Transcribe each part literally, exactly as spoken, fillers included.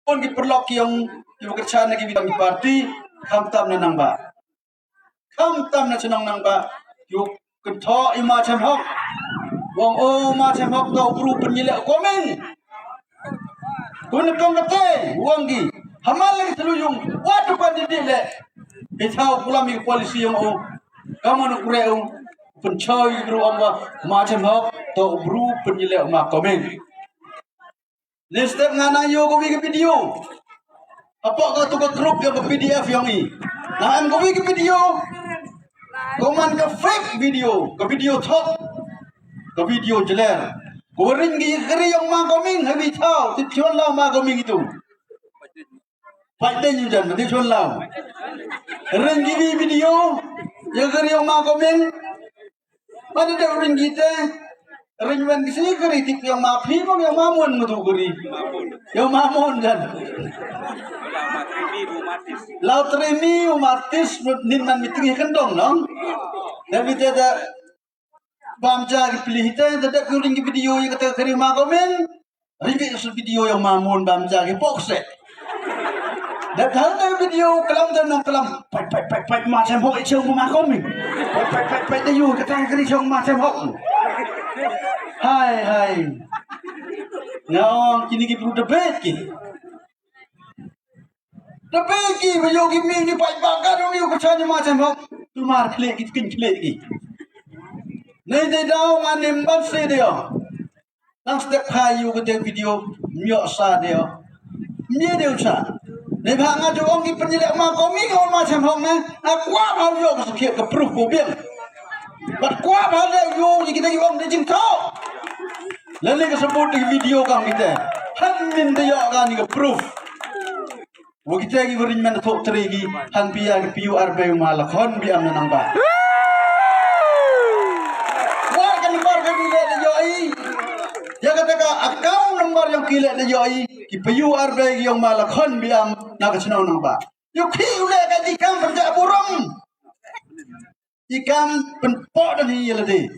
Pun ki pyrlok ki yong ki bakyrchan na ki bidang ki party, khamtam na Nangbah. Khamtam na chnong Nangbah, yow kynthoh i Ma Chem Hok. Wong o Ma Chem Hok toh u bru pynyaleh u Coming. Kun kong kate, wong ki. Hamal lagi thlu yung, wat u pan didi le. Hi thaw kulam i policy yong o. Kamon u kure u. Pynchoi i bru ong wa Ma Chem Hok toh u bru pynyaleh u Ma Coming. Next step nga nang yoh ka wi ka video. Hapoh ka tu ka group yong ka P D F yong i. Nang em ka wi ka video. Ko man ka fake video, ka video thok. Ka video jler. Ko ring ki kari yong Ma Coming ha wi thaw, ti chon la Ma Coming itu. Pait dei ñu jan, ti chon la. Ring ki wi video, ya kari yong Ma Coming. Pada da ring ki te, ring wan ki si kari tik yong Ma Phi, yong Ma Mon matu kari. Yong Ma Mon jan. Lau tremi u matis, nin man mi tri kendong nong. Da mi te da bam ja ki pli te, da da ku ring ki video ya kata kari Ma Coming. Ring ki su video yong Ma Mon bam ja ki pok se. Da thal te video klam te nong klam. Pait, pait, pait, pait, Ma Chem Hok i chong Ma Coming. Pait, pait, pait, pait, da yu kata kari chong Ma Chem Hok. Hai, hai. Nga ong kini ki bru da bet ki. Da bet ki, ba yoh ki mi ni pait ba ka dong yoh ka chan Ma Chem Hok. Tu mar khlek ki, kin khlek ki. Nei dei daw nga nim ban se dei. Nang step khai yoh ka dei video, myoh sa dei. Mye dei sa. Nei ba nga ju ong ki pynyaleh Ma Coming, ong Ma Chem Hok ne. Nga kwah ba yoh ka sakhiat ka proof ko biang. Bat kwah ba le yoh ki dei ong dei jingthoh. Lale ka support dei video ka mi te. Han min dei yoh ka ni ka proof. Wa kita ki wa ring man thok tre ki, han pia ki piu arbe ma la khon bi am na Nangbah. Wa ka number ka ki le da yoh i. Ya kata ka account number yong ki le da yoh i. Ki piu arbe ki yong ma la khon bi am na ka chnong Nangbah. Yoh ki u le ka di kam pynjah burom. I kam pynpoh dang hi ya lade.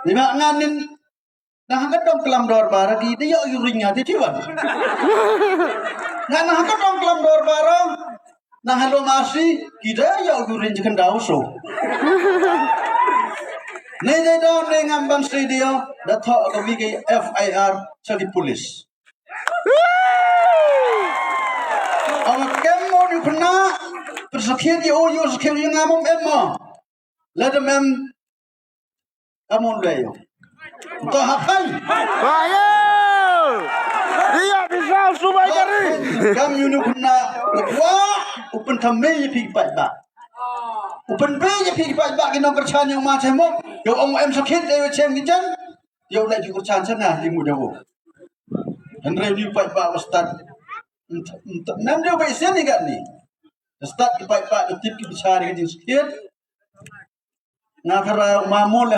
Ni ma ngan nin Nang ha ka dong klam dorbar ki da yoh ki ring nga ti ti wan. Nga nang ha ka dong klam dorbar, nang ha lo masi ki da yoh ki ring kan daw so. Nei dei daw nei ngam ban sei dei da thoh ka wi ka F I R cha ki police. Awa kem mo ni pna, persakhiat ya o yoh sakhiat ya ngam em mo. Ladam em Amon le yo. To hakai. Bayo. Iya bisa subai kari. Kam yunu kena wa u pynthame ya phi paidbah. U pynbe ya phi paidbah ki nongkyrchan yong Ma Chem Hok. Yow ong em sakhiat e chem ki jan. Yow le ju kyrchan sana di mu da wo. Hynrei ni paidbah wa stad. Nam de bai sen ni kat ni. Stad ki paidbah da tip ki bichar ki jingsakhiat. Nga khara ma mo le